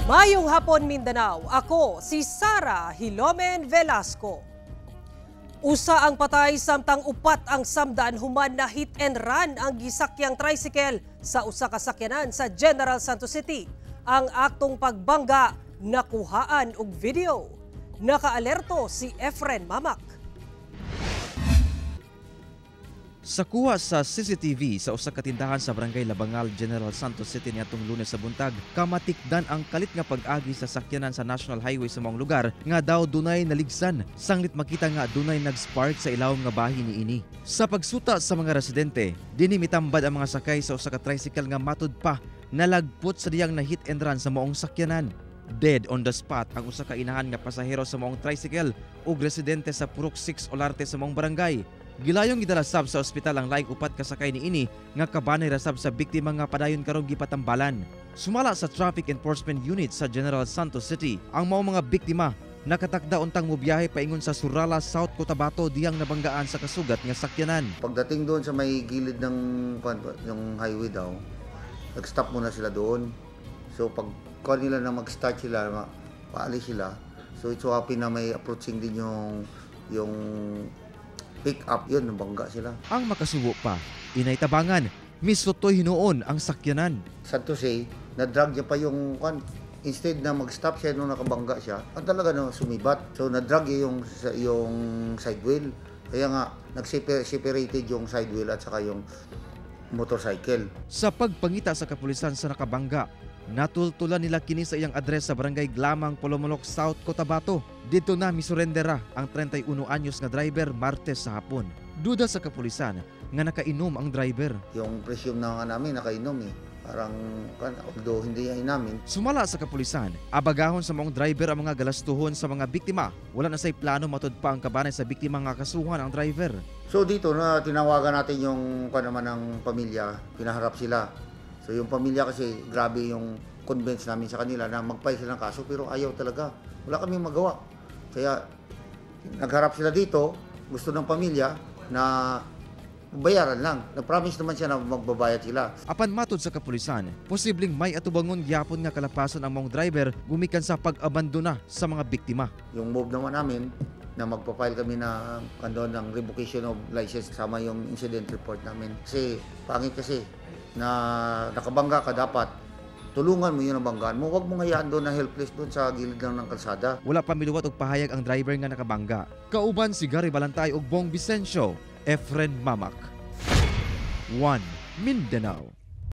Mayong hapon, Mindanao. Ako si Sara Hilomen Velasco. Usa ang patay samtang upat ang samdan human na hit and run ang gisakyang tricycle sa usa ka sakyanan sa General Santos City. Ang aktong pagbangga nakuhaan og video. Nakaalerto si Efren Mamak. Sa kuha sa CCTV sa usa ka tindahan sa Barangay Labangal, General Santos City niadtong Lunes sa buntag, kamatikdan ang kalit nga pag-agi sa sakyanan sa National Highway sa maong lugar nga daw dunay naligsan. Sanglit makita nga dunay nag-spark sa ilawom nga bahin niini. Sa pagsuta sa mga residente, dinhi mitambad ang mga sakay sa usa ka tricycle nga matud pa nalagpot sa diyang na hit and run sa maong sakyanan. Dead on the spot ang usa ka inahan nga pasahero sa maong tricycle ug residente sa Purok 6 Olarte sa maong barangay. Gilayong gidala sab sa ospital ang laing upat ka sakay niini nga kabanay ra sab sa biktima nga padayon karon gipatambalan. Sumala sa Traffic Enforcement Unit sa General Santos City, ang maong mga biktima nakatakda untang mobiyahe paingon sa Surala, South Cotabato diyang nabanggaan sa kasugat nga sakyanan. Pagdating doon sa may gilid ng yung highway daw, nag-stop muna sila doon. So pag kuwan nila na mag-start sila, paalis sila. So it's so happy na may approaching din yung pick up yun, nabangga sila. Ang makasubo pa, inay tabangan, misutoy hinuon ang sakyanan. Sad to say, na-drag niya pa yung kwan. Instead na mag-stop siya nung nakabangga siya, ang talaga na sumibat. So na-drag niya yung side wheel. Kaya nga, nag-separated yung side wheel at saka yung motorcycle. Sa pagpangita sa kapulisan sa nakabangga, natultulan nila kini sa iyang address sa Barangay Glamang, Polomolok, South Cotabato. Dito na misurendera ang 31 anyos nga driver Martes sa hapon. Duda sa kapulisan nga nakainom ang driver. Yung presume na nga namin, nakainom eh. Parang, although hindi niya inamin. Sumala sa kapulisan, abagahon sa maong driver ang mga galastuhon sa mga biktima. Wala na say plano matud pa ang kabanay sa biktima nga kasuhan ang driver. So dito na tinawagan natin yung kwan naman ng pamilya, pinaharap sila. So yung pamilya kasi grabe yung convince namin sa kanila na mag-file sila ng kaso pero ayaw talaga. Wala kaming magawa. Kaya nagharap sila dito, gusto ng pamilya na bayaran lang. Nag-promise naman siya na magbabayad sila. Apan matod sa kapulisan, posibleng may atubangon gyapon nga kalapasan ang maong driver gumikan sa pag-abandona sa mga biktima. Yung move naman namin na magpa-file kami na kando ng revocation of license kasama yung incident report namin. Kasi pangit kasi na nakabangga ka, dapat tulungan mo yung nabanggaan mo. Huwag mong hayaan doon na helpless doon sa gilid lang ng kalsada. Wala pa miluwat og pahayag ang driver nga nakabangga. Kauban si Gary Balantay ug Bong Vicencio, Efren Mamak. 1 Mindanao.